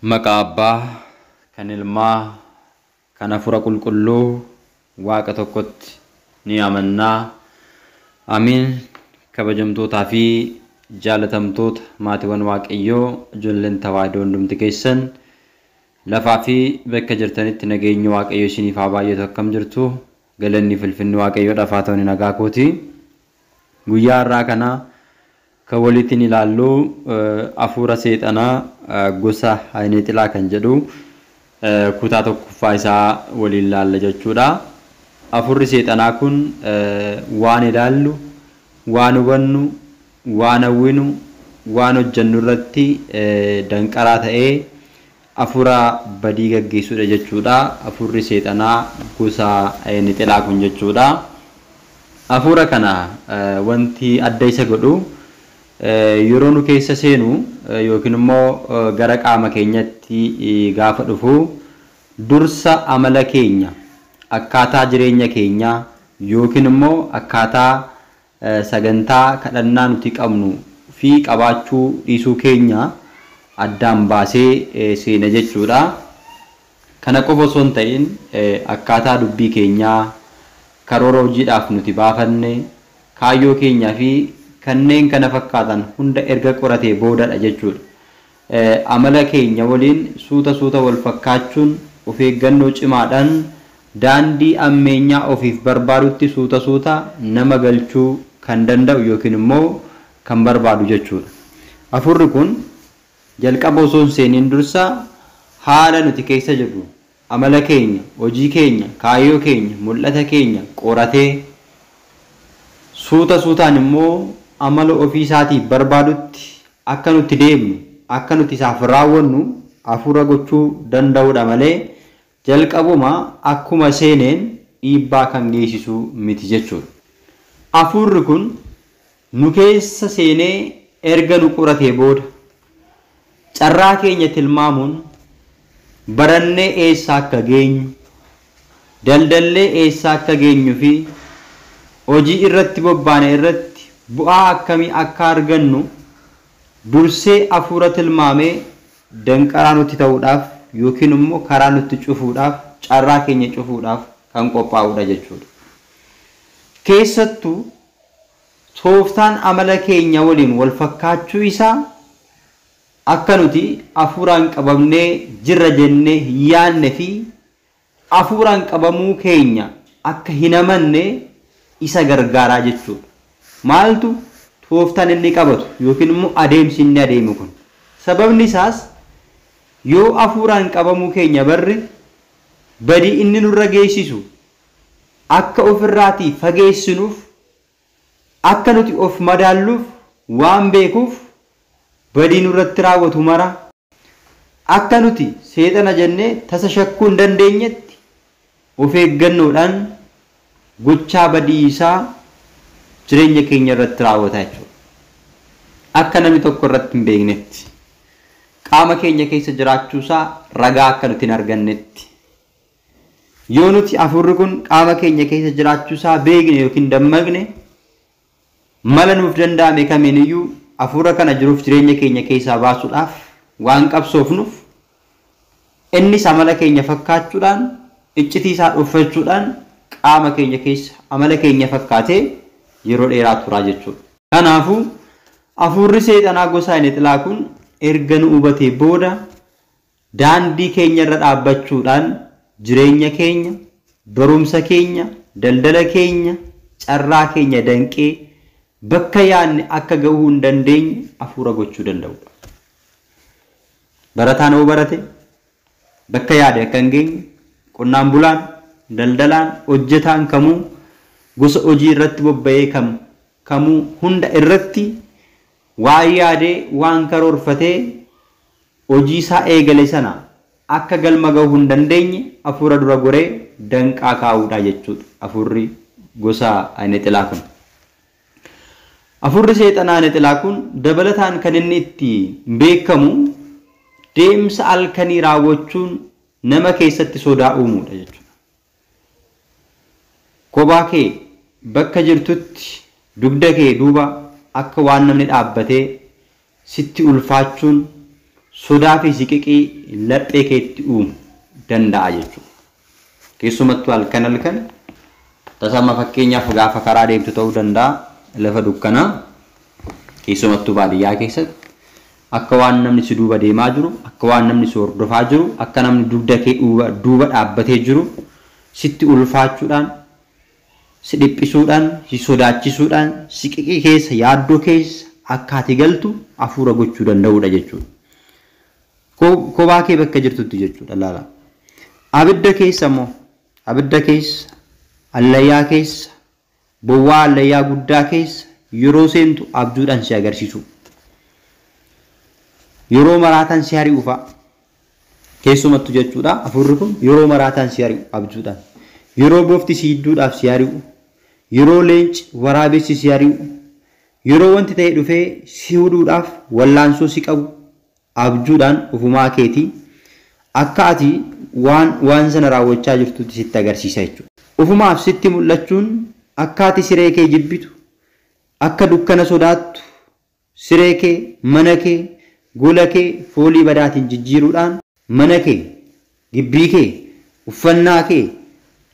Maqaa Abbaa, kan Ilmaa, kan Hafuura Qulqulluu, Waaqa tokkotti ni amannaa. Amiin. Kabajamtootaa fi jaalatamtoota maatiiwwan Waaqayyoo, ijoolleen tawaahidoo hundumti keessan lafaa fi bakka jirtanitti nageenyi Waaqayyoo isiniif haa baay'atu. Akkam jirtu? Galanni fi ulfinni Waaqayyoodhaaf haa ta'u, nagaa kooti. Guyyaa har'aa kana kan walitti ilaallu hafuura seexanaa gosa Ayinexilaa kan jedhu kutaa tokkoffaa isaa waliin ilaalla jechuudha. Hafuurri seexanaa kun waan ilaallu, waan hubannu, waan hawwinu, waan hojjennu irratti danqaraa ta'ee hafuura badii gaggeessudha jechuudha. Hafuurri seexanaa gosa Ayinexilaa kun jechuudha. Hafuura kana wanti adda isa godhu yeroo nu keessa seenu yookiin immoo gara qaama keenyatti gaafa dhufu dursa amala keenya, akkaataa jireenya keenyaa yookiin immoo akkaataa sagantaa kadhannaa nuti qabnu fi qabaachuu dhiisuu keenya addaan baasee seena jechuudha. Kana qofa osoo hin ta'in akkaataa dubbii keenyaa, karoora hojiidhaaf nuti baafanne, kaayyoo keenyaa fi kanneen kana fakkaatan hunda erga qoratee boodadha jechuudha. Amala keenya waliin suuta suuta wal fakkaachuun of eeggannoo cimaadhaan daandii ammeenyaa ofiif barbaadutti suuta suuta nama galchuu kan danda'u yookiin immoo kan barbaadu jechuudha. Hafuurri kun jalqaba osoo hin seeniin dursa haala nuti keessa jirru, amala keenya, hojii keenya, kaayyoo keenya, mul'ata keenya qoratee suuta suutaan immoo amala ofii isaatiif barbaadutti akka nuti deemnu, akka nuti isaaf raawwannu hafuura gochuu danda'udha malee jalqabuma akkuma seeneen dhiibbaa kan geessisu miti jechuudha. Hafuurri kun nu keessa seenee erga nu qoratee booda carraa keenya tilmaamuun barannee eessa akka geenyu, daldallee eessa akka geenyu fi hojii irratti bobbaane irratti bu'aa akkamii akka argannu dursee hafuura tilmaamee danqaraa nutti ta'uudhaaf yookiin immoo karaa nutti cufuudhaaf, carraa keenya cufuudhaaf kan qophaa'udha jechuudha. Keessattuu tooftaan amala keenya waliin wal fakkaachuu isaa akka nuti hafuuraan qabamnee jirra jennee hin yaadne fi hafuuraan qabamuu keenya akka hin amanne isa gargaaraa jechuudha. Maaltu tooftaan inni qabatu yookiin immoo adeemsi inni adeemu kun? Sababni isaas yoo hafuuraan qabamuu keenya barre badii inni nurra geessisu akka ofirraatii fageessinuuf, akka nuti of madaalluuf waan beekuuf badii nurratti raawwatu mara akka nuti seexana jennee tasa shakkuu hin dandeenyetti of eeggannoodhaan gochaa badii isaa jireenya keenya irratti raawwata jechuudha. Akka namni tokko irratti hin beeknetti, qaama keenya keessa jiraachuusaa ragaa akka nuti hin argannetti. Yoo nuti hafuurri kun qaama keenya keessa jiraachuusaa beekne yookiin dammaqne, mala nuuf danda'ame kamiiniyyuu hafuura kana jiruuf jireenya keenya keessaa baasuudhaaf waan qabsoofnuuf innis amala keenya fakkaachuudhaan, iccitii isaa dhoffachuudhaan qaama keenya keessa amala keenya fakkaatee yeroo dheeraa turaa jechuudha. Kanaafuu hafuurri seexanaa gosa Ayinexilaa kun erga nu hubatee booda daandii keenya irra dhaabbachuudhaan jireenya keenya, barumsa keenya, daldala keenya, carraa keenya danqee bakka yaadne akka gahuu hin dandeenye hafuura gochuu danda'udha. Barataan yoo barate bakka yaade akka hin geenye, qonnaan bulaan, daldalaan, hojjetaan kamuu gosa hojii irratti bobba'ee kamuu hunda irratti waan yaadee waan karoorfatee hojii isaa eegale sana akka galma gahuu hin dandeenye hafuura dura goree danqaa kaa'uudha jechuudha. Hafuurri gosa Ayinexilaa kun. Hafuurri seexanaa Ayinexilaa kun dabalataan kan inni itti beekamu deemsa halkanii raawwachuun nama keessatti sodaa uumuudha jechuudha. Kophaa kee bakka jirtutti dugda kee duuba akka waan namni dhaabbatee sitti ulfaachuun sodaa fi siqiqii laphee keetti uumu danda'a jechuudha. Keessumattuu halkan halkan tasama fakkeenyaaf gaafa karaa deemtu ta'uu danda'a lafa dukkanaa keessumattuu baadiyyaa keessatti akka waan namni si duuba deemaa jiru, akka waan namni si hordofaa jiru, akka namni dugda kee duuba dhaabbatee jiru sitti ulfaachuudhaan, si dhiphisuudhaan, si sodaachisuudhaan, siqiqii keessa, yaaddoo keessa akka ati galtu hafuura gochuu danda'udha jechuudha. Kophaa kee bakka jirtutti jechuudha laala. Abidda keessa immoo, abidda keessa, allayyaa keessa, bowwaa allayyaa guddaa keessa yeroo seentu abjuudhaan si agarsiisu. Yeroo maraataan si ari'u fa'a. Keessumattuu jechuudha hafuurri kun yeroo maraataan si ari'u abjuudhaan. Yeroo bofti si hidduudhaaf si ari'u, yeroo leenci waraabessi si ari'u, yeroo wanti ta'e dhufee si hudhuudhaaf wallaansoo si qabu abjuudhaan ofumaa keetii akka ati waan sana raawwachaa jirtutti sitti agarsiisa jechuudha. Ofumaaf sitti mul'achuun akka ati siree kee jibbitu, akka dukkana sodaattu, siree kee, mana kee, gola kee foolii badaatiin jijjiiruudhaan mana kee, gibbii kee, uffannaa kee,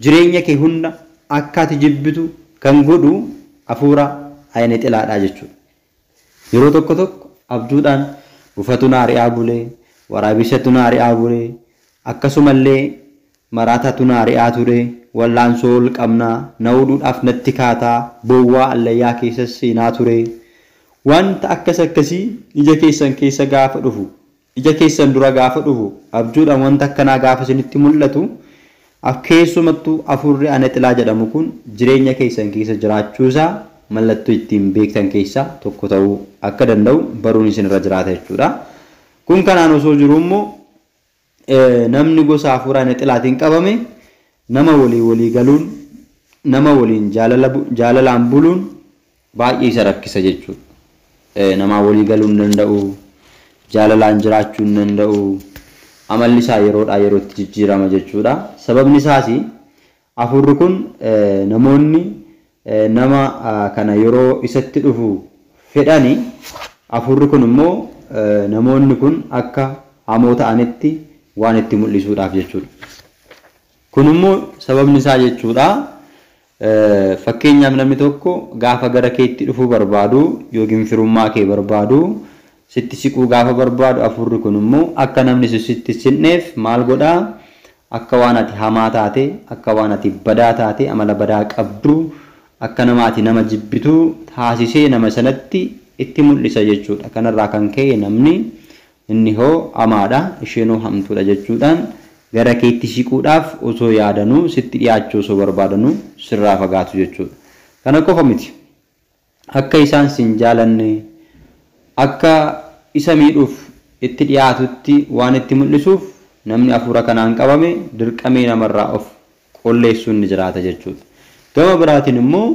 jireenya kee hunda akka ati jibbitu kan godhu hafuura ayna xilaadhaa jechuudha. Yeroo tokko tokko abjuudhaan bufatu na ari'aa bulee, waraabessatu na ari'aa bulee, akkasumallee maraatatu na ari'aa ture, wallaansoo ol qabnaa, na hudhuudhaaf natti kaataa, bowwaa allayyaa keessas seenaa ture. Wanta akkas akkasii ija keessan keessa gaafa dhufu, ija keessan dura gaafa dhufu, abjuudhaan wanta akkanaa gaafa isinitti mul'atu, keessumattuu hafuurri ayna xilaa jedhamu kun jireenya keessan keessa jiraachuusaa mallattoo ittiin beektan keessaa tokko ta'uu akka danda'u baruun isinirra jiraata jechuudha. Kun kanaan osoo jiru immoo namni gosa hafuura ayna xilaatiin qabame nama walii galuun, nama waliin jaalalaan buluun baay'ee isa rakkisa jechuudha. Nama walii galuu hin danda'u, jaalalaan jiraachuu hin danda'u, amalli isaa yeroodhaa yerootti jijjiirama jechuudha. Sababni isaas hafuurri kun namoonni nama kana yeroo isatti dhufu fedhani, hafuurri kun immoo namoonni kun akka hamoo ta'anitti waan itti mul'isuudhaaf jechuudha. Kun immoo sababni isaa jechuudha. Fakkeenyaaf namni tokko gaafa gara keetti dhufuu barbaadu yookiin firummaa kee barbaadu sitti siquu gaafa barbaadu hafuurri kun immoo akka namni sitti sinneef maal godhaa? Akka waan ati hamaa taate, akka waan ati badaa taate, amala badaa qabdu, akka nama ati nama jibbitu taasisee nama sanatti itti mul'isa jechuudha. Kanarraa kan ka'e namni inni hoo hamaadha, isheenoo hamtuudha jechuudhaan gara keetti siquudhaaf osoo yaadanuu sitti dhiyaachuu osoo barbaadanuu sirraa fagaatu jechuudha. Kana qofa miti. Akka isaan sin jaalanne, akka isa miidhuuf itti dhiyaatutti waan itti mul'isuuf namni hafuura kanaan qabame dirqamee namarraa of qolleessuun ni jiraata jechuudha. Gama biraatiin immoo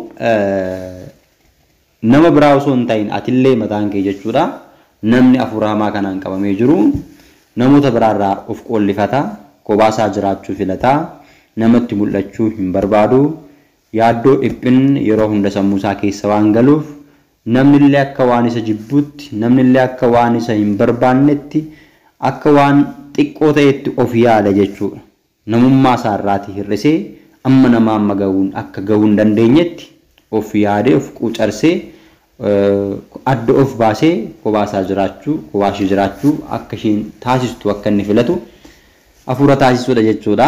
nama biraa osoo hin ta'in atillee mataan kee jechuudha. Namni hafuura hamaa kanaan qabamee jiru namoota biraarraa of qollifata, kophaa jiraachuu filata, namatti mul'achuu hin barbaadu, yaaddoo dhiphinni yeroo hunda sammuu isaa keessa waan galuuf namnillee akka waan isa jibbuutti, namnillee akka waan isa hin barbaannetti, akka waan xiqqoo ta'etti of yaada jechuudha. Namummaa isaa irraatii hir'isee amma nama amma gahuun akka gahuu hin dandeenyetti of yaadee of quucarsee adda of baasee kophaa isaa jiraachuu, kophaa ishee jiraachuu akka isheen taasistu akka inni filatu hafuura taasisuudha jechuudha.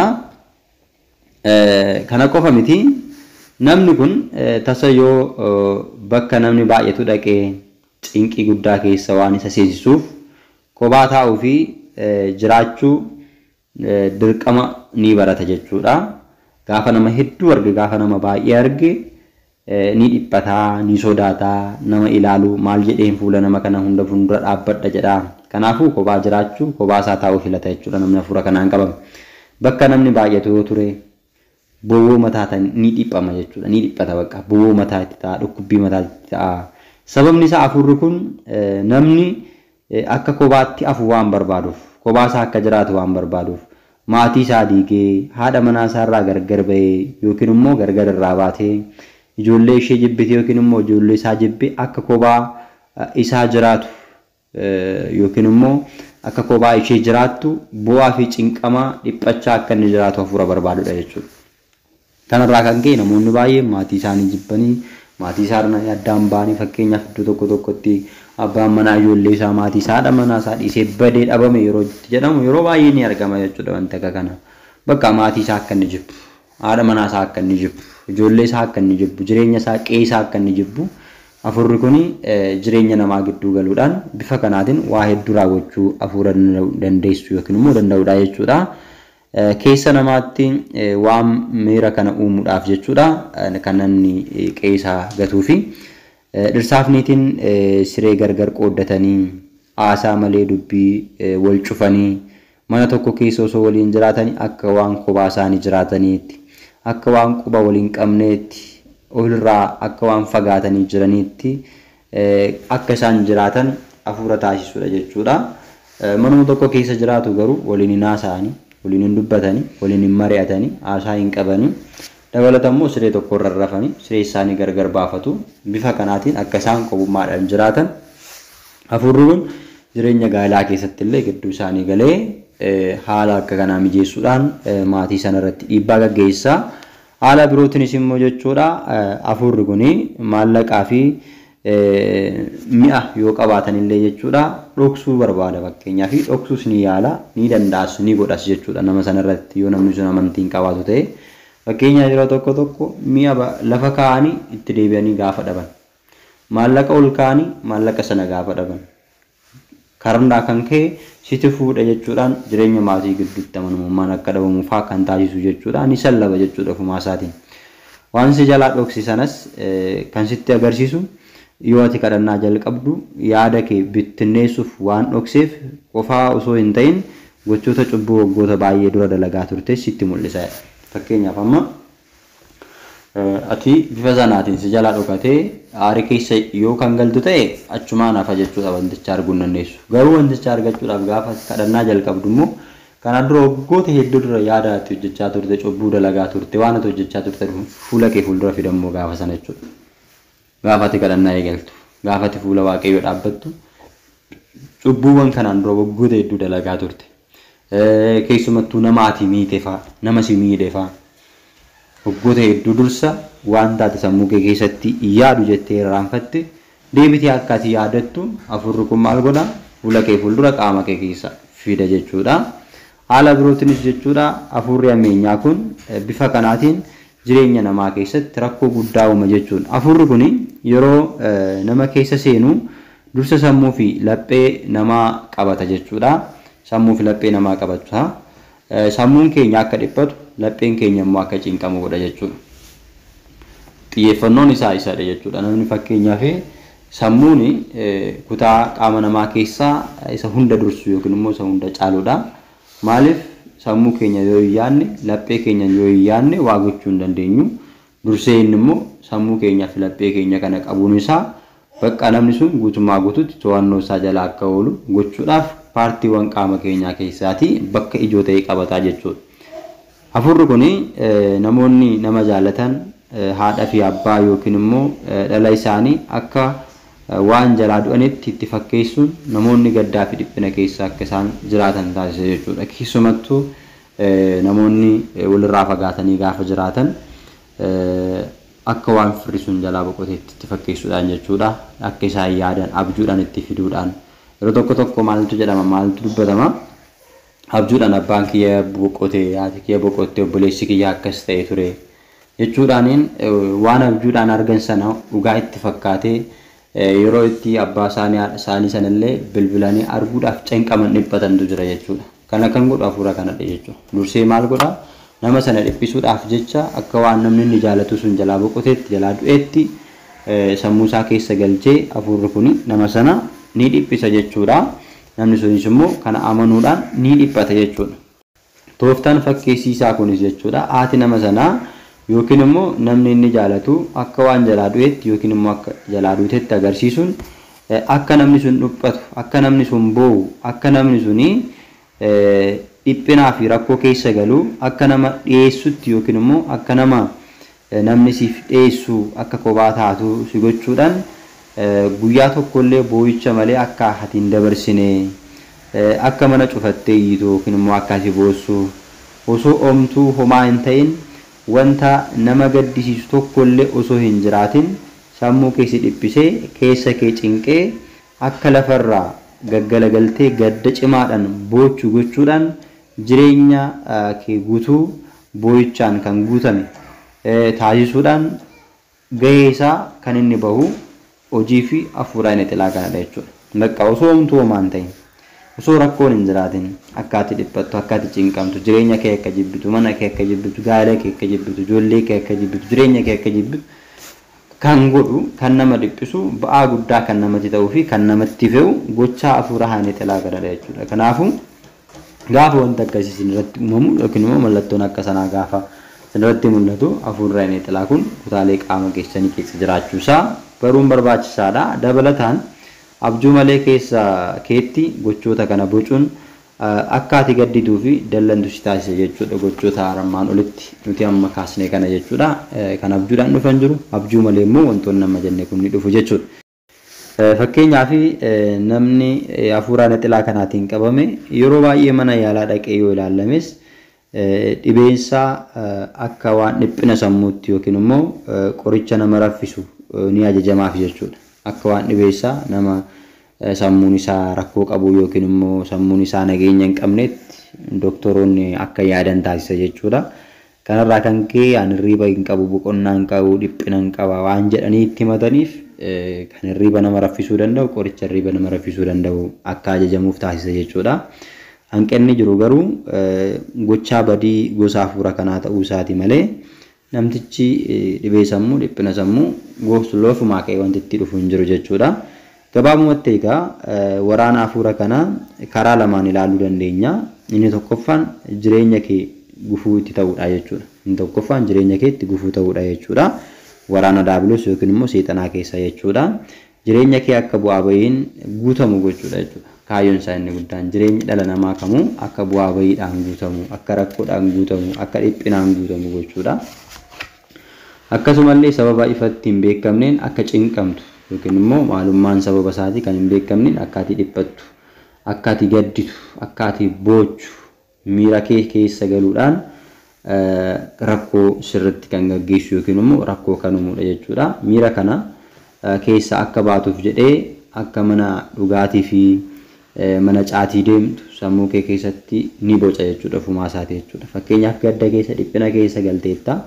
Kana qofa miti. Namni kun tasa yoo bakka namni baay'atu dhaqee cinqii guddaa keessa waan isa seensisuuf kophaa taa'uu fi jiraachuu dirqama ni barata jechuudha. Gaafa nama hedduu arge, gaafa nama baay'ee arge ni dhiphataa, ni sodaataa, nama ilaalu maal jedheen fuula nama kana hunda fuuldura dhaabbadha jedha. Kanaafuu kophaa jiraachuu, kophaa isaa taa'uu filata jechuudha namni hafuura kanaan qabame. Bakka namni baay'atu yoo ture bowwoo mataa ni dhiphama jechuudha. Ni dhiphata bakka bowwoo mataa itti ta'a, dhukkubbii mataa itti ta'a. Sababni isaa hafuurri kun namni akka kophaatti hafu waan barbaaduuf, kophaa isaa akka jiraatu waan barbaaduuf, maatii isaa diigee, haadha manaa isaa irraa gargar bahee yookiin immoo gargar irraa baatee ijoollee ishee jibbite yookiin immoo ijoollee isaa jibbe akka kophaa isaa jiraatu yookiin immoo akka kophaa ishee jiraattu bu'aa fi cinqamaa dhiphachaa akka inni jiraatu hafuura barbaadudha jechuudha. Kanarraa kan ka'e namoonni baay'een maatii isaanii jibbanii maatii isaanii addaan ba'anii, fakkeenyaaf iddoo tokko tokkotti abbaan manaa ijoollee isaa maatii isaa haadha manaa isaa dhiisee badee dhabame yeroo itti jedhamu yeroo baay'ee ni argama jechuudha wanta akka kana. Bakka maatii isaa akka inni jibbu, haadha manaa isaa akka inni jibbu, ijoollee isaa akka inni jibbu, jireenya isaa qe'ee isaa akka inni jibbu hafuurri kun jireenya namaa gidduu galuudhaan bifa kanaatiin waa hedduu raawwachuu hafuura dandeessu yookiin immoo danda'udha jechuudha. Keessa namaatti waan miira kana uumuudhaaf jechuudha kan namni qe'ee isaa gatuu fi dhirsaaf niitiin siree gargar qooddatanii haasaa malee dubbii wal cufanii mana tokko keessa osoo waliin jiraatanii akka waan kophaa isaanii jiraataniitti, akka waan quba waliin qabneetti, ofirraa akka waan fagaatanii jiraniitti akka isaan jiraatan hafuura taasisudha jechuudha. Manuma tokko keessa jiraatu garuu waliin hin haasa'anii, waliin hin dubbatanii, waliin hin mari'atanii, haasaa hin qabanii. Dabalata immoo siree tokko irra rafanii siree isaanii gargar baafatu. Bifa kanaatiin akka isaan qobummaadhaan jiraatan hafuurri kun jireenya gaa'elaa keessatti illee gidduu isaanii galee haala akka kanaa mijeessuudhaan maatii sana irratti dhiibbaa gaggeessa. Haala birootiinis immoo jechuudha hafuurri kun maallaqaa fi mi'a yoo qabaatan illee jechuudha dhoksuu barbaada, fakkeenyaaf dhoksuus ni yaala, ni danda'as, ni godhas jechuudha nama sana irratti yoo namni sun amantii hin qabaatu ta'e. Fakkeenyaaf yeroo tokko tokko mi'a lafa kaa'anii itti deebi'anii gaafa dhaban, maallaqa ol kaa'anii maallaqa sana gaafa dhaban, karnaa kan ka'e sitti fuudha jechuudhaan jireenya maatii gidduutti amanamummaan akka dhabamu fa'aa kan taasisu jechuudha. Ni sallaba jechuudha ofumaa isaatiin. Waan si jalaa dhoksi sanas kan sitti agarsiisu yoo ati kadhannaa jalqabdu yaada kee bittinneessuuf waan dhokseef qofaa osoo hin ta'in gochoota cubbuu waggoota baay'ee dura dalagaa turte sitti mul'isa. Fakkeenyaaf amma ati bifa sanaatiin si jalaa dhokatee aarii keessa yoo kan galtu ta'e achumaan hafa jechuudha wanticha arguu hin dandeessu. Garuu wanticha argachuudhaaf gaafa kadhannaa jalqabdu immoo kanaan dura waggoota hedduu dura yaada ati hojjechaa turte, cubbuu dalagaa turte, waan ati hojjechaa turte fuula kee fuuldura fidammoo gaafa sana jechuudha. Gaafa ati kadhannaa eegaltu, gaafa ati fuula Waaqayyoo dhaabbattu cubbuuwwan kanaan dura waggoota hedduu dalagaa turte. Keessumattuu nama ati miite fa'a, nama si miidhe fa'a. Waggoota hedduu dursa waan taate sammuu kee keessatti yaadu jettee irraanfatte deebitee akka ati yaadattu hafuurri kun maal godha? Fuula kee fuuldura qaama kee keessa fida jechuudha. Haala birootiinis jechuudha hafuurri hammeenyaa kun bifa kanaatiin jireenya namaa keessatti rakkoo guddaa uuma jechuudha. Hafuurri kun yeroo nama keessa seenu dursa sammuu fi laphee namaa qabata jechuudha. Sammuu fi laphee namaa qabata. Sammuun keenya akka dhiphatu, lapheen keenya immoo akka cinqamu godha jechuudha. Xiyyeeffannoon isaa isadha jechuudha. Namni fakkeenyaaf sammuun kutaa qaama namaa keessaa isa hunda dursu yookiin immoo isa hunda caaludha. Maaliif sammuu keenya yoo hin yaadne, laphee keenya yoo hin yaadne waa gochuu hin dandeenyu. Dursee inni immoo sammuu keenyaa fi laphee keenya kana qabuun isaa bakka namni sun guutummaa guutuutti to'annoo isaa jala akka oolu gochuudhaaf paartiiwwan qaama keenyaa keessaatii bakka ijoo ta'e qabataa jechuudha. Hafuurri kun namoonni nama jaalatan haadha fi abbaa yookiin immoo dhala isaanii akka waan jalaa du'anitti itti fakkeessuun namoonni gaddaa fi dhiphina keessa akka isaan jiraatan taasisa jechuudha. Keessumattuu namoonni walirraa fagaatanii gaafa jiraatan akka waan firri sun jalaa boqoteetti itti fakkeessuudhaan jechuudha. Akka isaan yaadan abjuudhaan itti fiduudhaan yeroo tokko tokko maaltu jedhama, maaltu dubbatama? Abjuudhaan abbaan kiyya boqote, haati kiyya boqotte, obboleessi kiyya akkas ta'e ture jechuudhaaniin waan abjuudhaan argan sana dhugaa itti fakkaatee yeroo itti abbaa isaanii haadha isaanii sanallee bilbilanii arguudhaaf cinqaman dhiphatantu jira jechuudha. Kana kan godhu hafuura kanadha jechuudha. Dursee maal godha? Nama sana dhiphisuudhaaf jecha akka waan namni inni jaalatu sun jalaa boqoteetti, jalaa du'eetti sammuu isaa keessa galchee hafuurri kun nama sana ni dhiphisa jechuudha. Namni sunis immoo kana amanuudhaan ni dhiphata jechuudha. Tooftaan fakkeessiisaa kunis jechuudha haati nama sanaa yookiin immoo namni inni jaalatu akka waan jalaa du'eetti yookiin immoo akka jalaa duutetti agarsiisuun akka namni sun dhiphatu, akka namni sun boo'u, akka namni suni dhiphinaa fi rakkoo keessa galu, akka nama dhiyeessutti yookiin immoo akka nama namni siif dhiyeessu akka kophaa taatu si gochuudhaan guyyaa tokkollee boo'icha malee akka ati hin dabarsine, akka mana cufattee iyyitu yookiin immoo akka ati boossu osoo omtuu homaa hin ta'in wanta nama gaddisiisu tokkollee osoo hin jiraatin sammuu kee si dhiphisee keessa kee cinqee akka lafarraa gaggalagaltee gadda cimaadhaan boochuu gochuudhaan jireenya kee guutuu boo'ichaan kan guutame taasisuudhaan gahee isaa kan inni bahu hojii fi hafuura ayna xilaa kanadha jechuudha. Bakka osoo homtuu homaa hin ta'in, osoo rakkoon hin jiraatin akka ati dhiphattu, akka ati cinqamtu, jireenya kee akka jibbitu, mana kee akka jibbitu, gaa'ela kee akka jibbitu, ijoollee kee akka jibbitu, jireenya kee akka jibbitu kan godhu, kan nama dhiphisu, ba'aa guddaa kan namatti ta'uu fi kan namatti fe'u gochaa hafuura ayna xilaa kanadha jechuudha. Kanaafuu gaafa wanta akkasii isinirratti uumamu yookiin immoo mallattoon akka sanaa gaafa isinirratti mul'atu hafuurri ayna xilaa kun kutaalee qaama keessanii keessa jiraachuusaa baruun barbaachisaadha. Dabalataan abjuu malee keessa keetti gochoota kana bocuun akka ati gaddituu fi dallantu si taasisa jechuudha. Gochoota armaan olitti nuti amma kaasne kana jechuudha. Kan abjuudhaan dhufan jiru, abjuu malee immoo wantoonni amma jenne kun ni dhufu jechuudha. Fakkeenyaaf namni hafuura ayna xilaa kanaatiin qabame yeroo baay'ee mana yaalaa dhaqee yoo ilaalames dhibeensaa akka waan dhiphina sammuutti yookiin immoo qoricha nama raffisu ni ajajamaaf jechuudha. Akka waan dhibeessaa nama sammuun isaa rakkoo qabu yookiin immoo sammuun isaa nageenya hin qabnetti doktoroonni akka yaadan taasisa jechuudha. Kanarraa kan ka'e ani hirriba hin qabu, boqonnaa hin qabu, dhiphina hin qaba waan jedhanii itti himataniif kan hirriba nama raffisuu danda'u, qoricha hirriba nama raffisuu danda'u akka ajajamuuf taasisa jechuudha. Hanqinni jiru garuu gochaa badii gosa hafuura kanaa ta'uu isaati malee namtichi dhibee sammuu, dhiphina sammuu loofumaa ka'ee wanti itti dhufu hin jiru jechuudha. Gabaabumatti egaa waraana hafuura kanaa karaa lamaan ilaaluu dandeenya. Inni tokkoffaan jireenya kee gufuu itti ta'uudha jechuudha. Inni tokkoffaan jireenya kee itti gufuu ta'uudha jechuudha. Waraana daabiloos yookiin immoo seexanaa keessa jechuudha. Jireenya kee akka bu'aa bahiin guutamu gochuudha jechuudha. Kaayyoon isaa inni guddaan jireenyi dhala namaa kamuu akka bu'aa bahiidhaan guutamu, akka rakkoodhaan guutamu, akka dhiphinaan guutamu gochuudha. Akkasumallee sababa ifatti hin beekamneen akka cinqamtu yookiin immoo maalummaan sababa isaatii kan hin beekamneen akka ati dhiphattu, akka ati gadditu, akka ati boochu miira kee keessa galuudhaan rakkoo sirriitti kan gaggeessu yookiin immoo rakkoo kan uumudha jechuudha. Miira kana keessa akka baatuuf jedhee akka mana dhugaatii fi mana caatii deemtu sammuu kee keessatti ni boca jechuudha ofumaa isaatii jechuudha. Fakkeenyaaf gadda keessa dhiphina keessa galteetta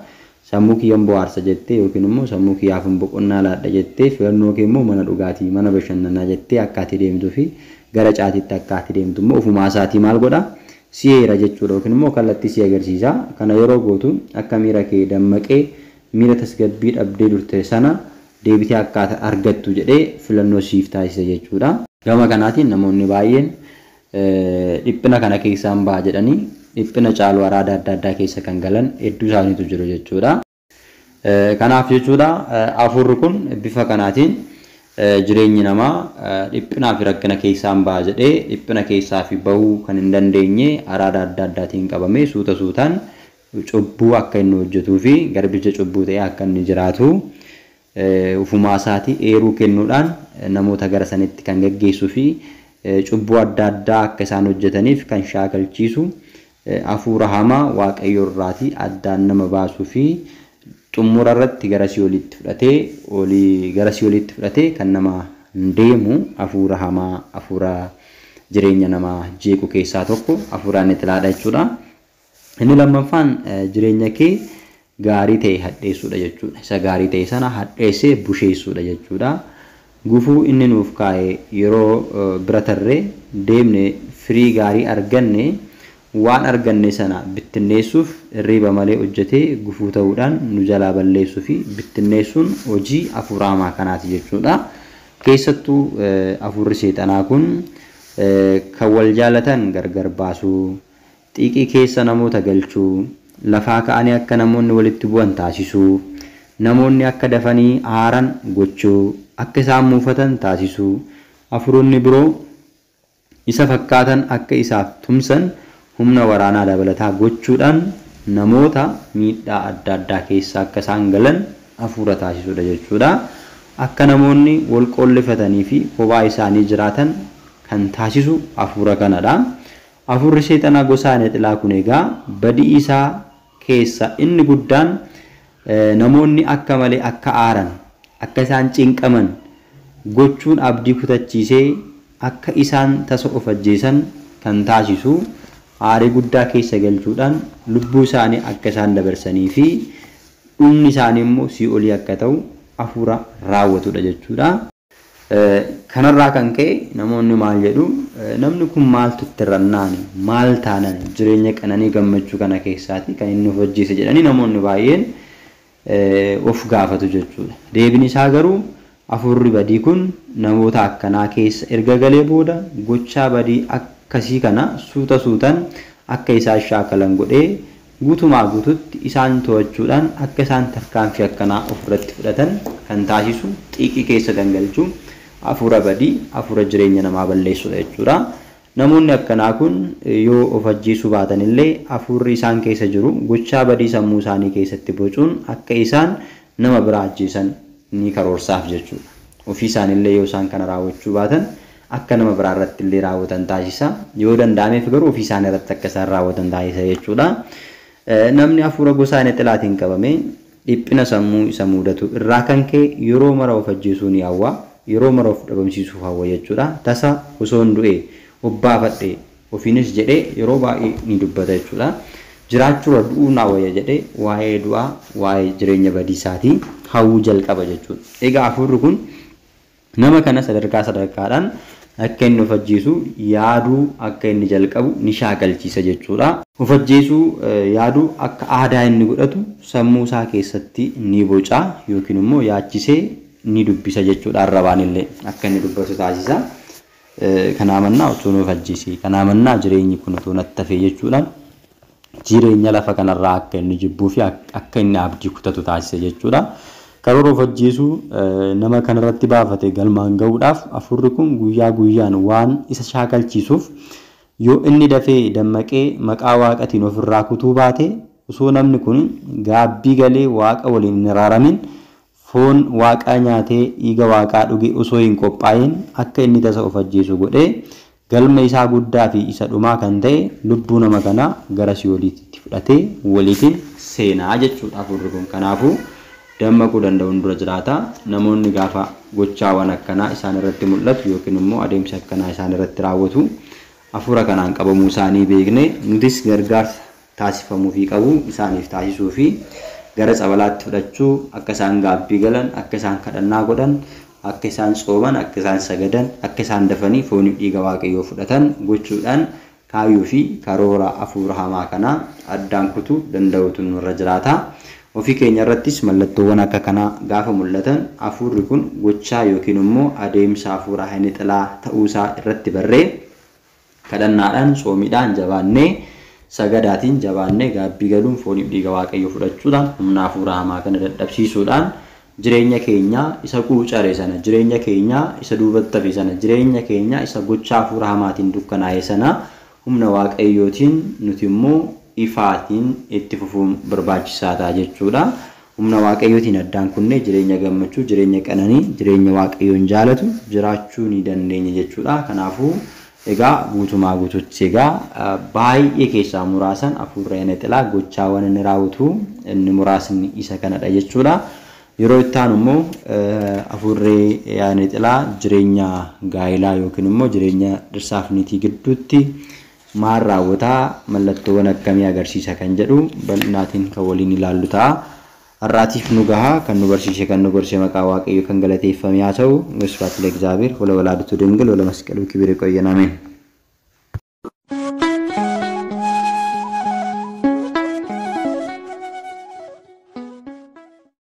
sammuu kiyyan bohaarsa jettee yookiin immoo sammuu kiyyaaf boqonnaa laadha jettee filannoo kee immoo mana dhugaatii mana bashannanaa jettee akka ati deemtuu fi gara caatiitti akka ati deemtu immoo ofumaa isaatii maal godha? Si heera jechuudha yookiin immoo kallattii si agarsiisa. Kana yeroo gootu akka miira kee dammaqee miira tasgabbii dhabdee durte sana deebitee akka argattu jedhee filannoo siif taasisa jechuudha. Gama kanaatiin namoonni baay'een dhiphina kana keessaan ba'a jedhanii dhiphina caalu araada adda addaa keessa kan galan hedduu isaaniitu jiru jechuudha. Kanaaf jechuudha hafuurri kun bifa kanaatiin jireenyi namaa dhiphinaa fi rakkina keessaan ba'a jedhee dhiphina keessaa fi bahuu kan hin dandeenye araada adda addaatiin qabamee suuta suutaan cubbuu akka inni hojjetuu fi garbicha cubbuu ta'ee akka inni jiraatu ufumaa isaatii eeruu kennuudhaan namoota gara sanitti kan gaggeessuu fi cubbuu adda addaa akka isaan hojjetaniif kan shaakalchiisu hafuura hamaa Waaqayyo irraatii addaan nama baasuu fi xumura irratti gara si'oolitti fudhatee olii gara si'oolitti fudhatee kan nama deemu hafuura hamaa hafuura jireenya namaa jeequ keessaa tokko hafuura ayna xilaadha jechuudha. Inni lammaffaan jireenya kee gaarii ta'e hadheessuudha jechuudha. Isa gaarii ta'e sana hadheessee busheessuudha jechuudha. Gufuu inni nuuf kaa'e yeroo bira tarree deemne firii gaarii arganne waan arganne sana bittinneessuuf hirriba malee hojjetee gufuu ta'uudhaan nu jalaa balleessuu fi bittinneessuun hojii hafuura hamaa kanaati jechuudha. Keessattuu hafuurri seexanaa kun kan wal jaalatan gargar baasuu, xiiqii keessa namoota galchuu, lafaa ka'anii akka namoonni walitti bu'an taasisuu, namoonni akka dafanii aaran gochuu, akka isaan muufatan taasisuu, hafuuronni biroo isa fakkaatan akka isaaf tumsan humna waraanaa dabalataa gochuudhaan namoota miidhaa adda addaa keessa akka isaan galan hafuura taasisuudha jechuudha. Akka namoonni wal qollifatanii fi kophaa isaanii jiraatan kan taasisu hafuura kanadha. Hafuurri seexanaa gosa ayina xilaa kun egaa badii isaa keessa inni guddaan namoonni akka malee akka aaran, akka isaan cinqaman gochuun abdii kutachiisee akka isaan tasa of ajjeesan kan taasisu, aarii guddaa keessa galchuudhaan lubbuu isaanii akka isaan dabarsanii fi dhumni isaanii immoo sii'olii akka ta'u hafuura raawwatudha jechuudha. Kanarraa kan ka'e namoonni maal jedhu, namni kun maaltu itti rannaani, maal taanan jireenya qananii gammachuu kana keessaati kan inni of ajjeese jedhanii namoonni baay'een of gaafatu jechuudha. Deebiin isaa garuu hafuurri badii kun namoota akkanaa keessa erga galee booda gochaa badii akkasii kana suuta suutan akka isaan shaakalan godhee guutumaa guututti isaan to'achuudhaan akka isaan tarkaanfii akkanaa ofirratti fudhatan kan taasisu, xiiqii keessa kan galchu hafuura badii, hafuura jireenya namaa balleessudha jechuudha. Namoonni akkanaa kun yoo of ajjeesuu baatan illee hafuurri isaan keessa jiru gochaa badii sammuu isaanii keessatti bocuun akka isaan nama biraa ajjeesan ni karoorsaaf jechuudha. Ofii isaaniillee yoo isaan kana raawwachuu baatan akka nama biraa irratti illee raawwatan taasisa. Yoo danda'ameef garuu ofii isaanii irratti akka isaan raawwatan taasisa jechuudha. Namni hafuura gosa ayina xilaatiin qabame dhiphina sammuu isa mudatu irraa kan ka'e yeroo mara of ajjeesuu ni hawwa. Yeroo mara of dhabamsiisuuf hawwa jechuudha. Tasa osoo hin du'e obbaafadhe ofiinis jedhee yeroo baay'ee ni dubbata jechuudha. Jiraachuurra du'uu naa wayya jedhee waa'ee du'aa, waa'ee jireenya badiisaatii hawwuu jalqaba jechuudha. Egaa hafuurri kun nama kana sadarkaa sadarkaadhaan akka inni of ajjeesu yaaduu akka inni jalqabu ni shaakalchiisa jechuudha. Of ajjeesuu yaaduu akka aadaa inni godhatu sammuu isaa keessatti ni boca yookiin immoo yaachisee ni dubbisa jechuudha. Arrabaan illee akka inni dubbatu taasisa. Kanaa mannaa utuu of ajjeesee, kanaa mannaa jireenyi kun utuu natti hafe jechuudhaan jireenya lafa kanarraa akka inni jibbuu fi akka inni abdii kutatu taasisa jechuudha. Karoora of ajjeesuu nama kanarratti baafate galmaan gahuudhaaf hafuurri kun guyyaa guyyaan waan isa shaakalchiisuuf yoo inni dafee dammaqee maqaa waaqatiin ofirraa kutuu baate, osoo namni kun gaabbii galee waaqa waliin hin araaramin, foon waaqaa nyaatee dhiiga waaqaa dhuge osoo hin qophaa'in akka inni tasa of ajjeesu godhee galma isaa guddaa fi isa dhumaa kan ta'e lubbuu nama kanaa gara si'ooliitti fudhatee waliitiin seenaa jechuudha hafuurri kun. Kanaafuu dammaquu danda'uun dura jiraata. Namoonni gaafa gochaawwan akkanaa isaan irratti mul'atu yookiin immoo adeemsa akkanaa isaan irratti raawwatu hafuura kanaan qabamuu isaanii beekne nutis gargaarsa taasifamuufii qabu isaaniif taasisuu fi gara tsabalaatti fudhachuu, akka isaan gaabbii galan, akka isaan kadhannaa godhan, akka isaan tsooman, akka isaan sagadan, akka isaan dafanii fooniif dhiiga waaqayyoo fudhatan gochuudhaan kaayyoo fi karoora hafuura hamaa kanaa addaan kutuu danda'utu nurra jiraata. Ofii keenya irrattis mallattoowwan akka kanaa gaafa mul'atan hafuurri kun gochaa yookiin immoo adeemsa hafuura ayina xilaa ta'uusaa irratti barree kadhannaadhaan, tsoomiidhaan jabaannee, sagadaatiin jabaannee gaabbii galuun fooniif dhiiga waaqayyoo fudhachuudhaan humna hafuura hamaa kana dadhabsiisuudhaan jireenya keenya isa quucare sana, jireenya keenya isa duubatti hafe sana, jireenya keenya isa gochaa hafuura hamaatiin dukkanaa'e sana humna waaqayyootiin nuti immoo ifaatiin itti fufuun barbaachisaa ta'a jechuudha. Humna waaqayyootiin addaan kunnee jireenya gammachuu, jireenya qananii, jireenya waaqayyoon jaalatu jiraachuu ni dandeenya jechuudha. Kanaafuu egaa guutumaa guututti egaa baay'ee keessaa muraasan hafuurri ayina xilaa gochaawwan inni raawwatu inni muraasni isa kanadha jechuudha. Yeroo itti aanu immoo hafuurri ayina xilaa jireenya gaa'ilaa yookiin immoo jireenya dhirsaaf niitii gidduutti maal raawwataa, mallattoowwan akkamii agarsiisa kan jedhu bal'inaatiin kan waliin ilaallu ta'a. Har'aatiif nu gahaa. Kan nu barsiise kan nu gorse maqaa waaqayyo kan galateeffame haa ta'u. ወስብሐት ለእግዚአብሔር ወለወላዲቱ ድንግል ወለመስቀሉ ክቡር። ይቆየን። አሜን።